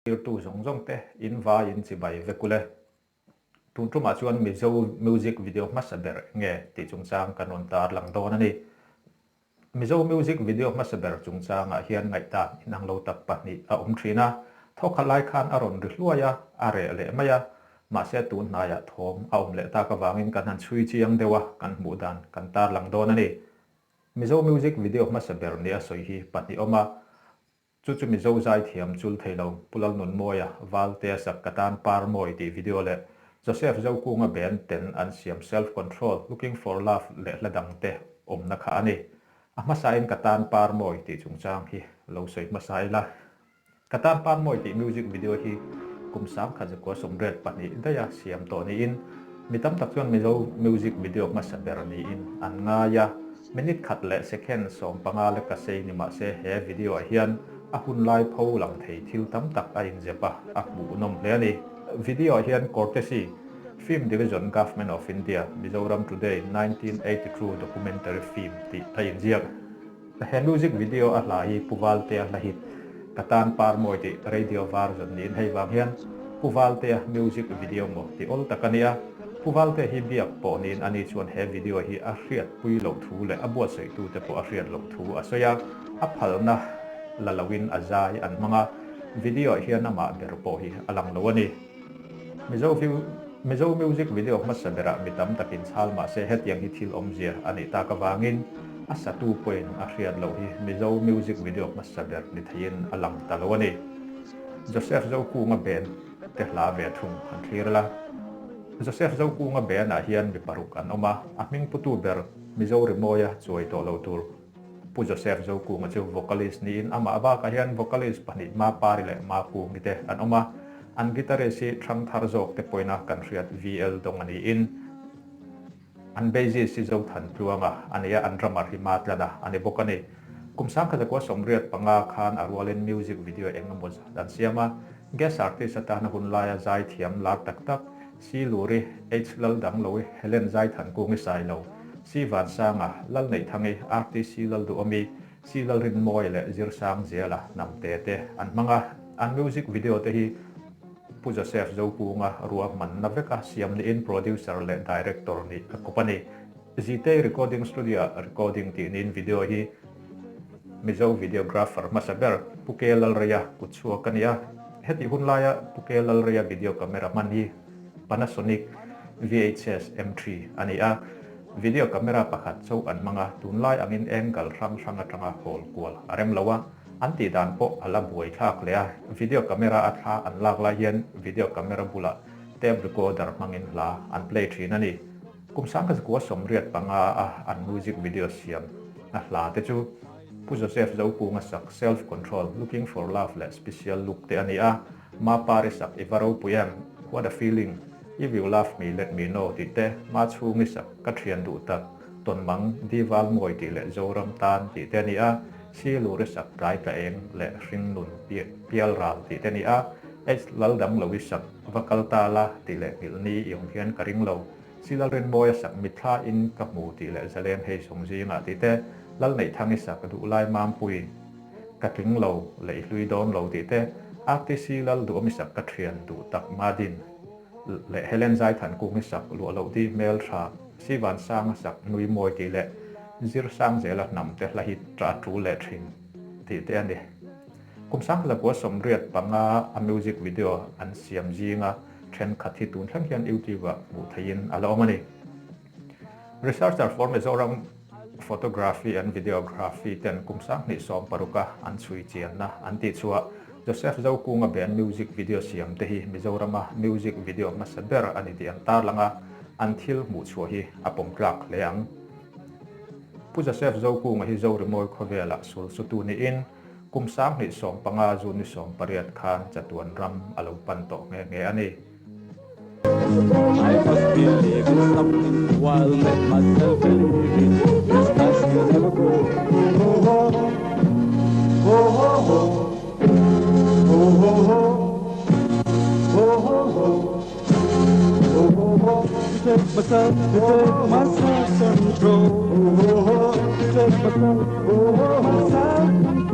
Tirtu zawng zawng te in vai in chibai vek ule. Tun tumah chuan Mizo music video hmasa ber nge tih chungchang kan rawn tarlang dawn a ni. Mizo music video hmasa ber chungchangah hian ngaihdan inang lo tak pahnih a awm thin a, thawkhat lai khan a rawn ri hluai a, a reh leh mai a, mahse tun hnaiah thawm a awm leh tak avangin kan han chhui chiang deuh a, kan hmuh dan kan tarlang dawn a ni. Mizo music video hmasa ber nia sawi hi pahnih awm a, Chu chu Mizo zaithiam chul thei lo Pu Lalnunmawia Valtea sak ka tan par mawi tih video leh Joseph Zokunga band ten an siam Self Control, Looking for Love leh hla dang te awmna kha a ni. A hmasain ka tan par mawi tih chungchang hi lo sawi hmasa ila. Ka tan par mawi tih music video hi kum 1982 daiha siam tawh niin mi tam tak chuan Mizo music video hmasa ber niin an ngai a. Minute khat leh second 15 lek ka sei ni mah se he video ah hian a hun lai pho lang thei thil tam tak a inzep a, a hmuhnawm hle a ni. Video ah hian Courtesy, Film Division Government of India, Mizoram Today 1982 Documentary Film tih a inziak. He music video a hla hi Pu Valtea hla hit Ka tan par mawi tih radio version niin hei vang hian Pu Valtea music video maw tih awl tak a nia. Pu Valtea hi biak pawh niin ani chuan he video hi a hriatpui loh thu leh a buatsawihtute pawh a hriat loh thu a sawi a, a phalna la loin a zai an hmang a, video ah hian amah ber pawh hi a lang lo a ni. Mizo Mizo music video hmasa berah mi tam takin chhal mah se hetiang hi thil awmzia a nih tak avangin a satu pawhin a hriat loh hi Mizo music video hmasa ber ni theiin a lang ta lo a ni. Joseph Zokunga band te hla ve thung an thlir la. Joseph Zokunga band ah hian mi paruk an awm a, a hming putu ber Mizo rimawia chuai tawh lo tur Pu Joseph Zokunga chu vocalist niin amah bakah hian vocalist pahnih Mapari leh Makungi te an awm a, an guitarist hi Thangthar zawk te pawina kan hriat VL Dawng a niin an bassist hi Zothan Tluanga a ni a, an drummer hi Matlana a ni bawk a ni. Kum 1985 khan a rualin music video eng emaw zat an siam a, guest artist atana hun laia zaithiam lar tak tak Si Luri, H Laldanglowi, Helen Zaithankungi Sailo, Si Vansanga, Lalneihthangi, RTC Lalduhawmi, Si Lalrinmawia leh Zirsang Zela hnamte te an hmang a. An music video te hi Pu Joseph Zokunga ruahmanna veka siam niin producer leh director nih a kawp a ni. Zitei Recording Studio-ah recording tih niin video hi Mizo videographer hmasa ber Pu K Lalreia kutchhuak a ni a. Hetih hun laia Pu K Lalreia video camera hman hi Panasonic VHS M3 a ni a, video camera pakhat chauh an hmang a, tunlai angin angle hrang hrang atanga hawl kual a rem lo a, an tih dan pawh a la buaithlak leh a, video camera a thla an lak lai hian video camera bulah tape recorder hmangin hla an play thin a ni. Kum 1985 a an music video siam a hla te chu Pu Joseph Zokunga sak Self Control, Looking for Love leh Special Look te a ni a, Ma Pari sak I va ropui em, What a Feeling, If You Love Me Let Me Know tih te, Ma Chhungi sak Ka Thian Duh Tak, Tawnmang, Di Val Mawi tih leh Zoram Tan tih te a ni a, Si Luri sak Tlai Tla Eng leh Hring Nun Pial Ral tih te a ni a, H Laldanglovi sak Va Kal Ta La tih leh Nghilh Ni I Awm Hian Ka Ring Lo, Si Lalrinmawia sak mitthla in ka hmu tih leh Zaleng hei sawng zingah tih te, Lalneihthangi sak duhlai Mampui ka tling lo leh i hlui dawn lo tih te, RTC Lalduhawmi sak ka thian duh tak Madin leh Helen Zaithankungi sak luah loh di hmel tha Si Vansanga sak nui mawi tih leh Zirsangzela hnam te hla hi ṭah ṭul leh ṭhin tih te a ni. Kum 1985 a music video an siam zinga Thenkhat hi tun thleng hian YouTube ah hmuh theihin a la awm a ni. Researcher for Mizoram Photography and Videography ten kum 2016 a an chhui chianna an tih chhuah Joseph Zokunga band music video siam te hi Mizorama music video hmasa ber a ni tih an tarlang a, an thil hmuh chhuah hi a pawm tlak hle ang. Pu Joseph Zokunga hi Zorimawi khawvelah sul sutu niin, Kum 2015 June ni 18 khan chatuan ram a lo pan tawh nghe nghe a ni. I must believe in something while make myself believe it This night will never go Oh oh oh oh oh oh oh oh. take myself, to take my self-control. To take myself, my self-control.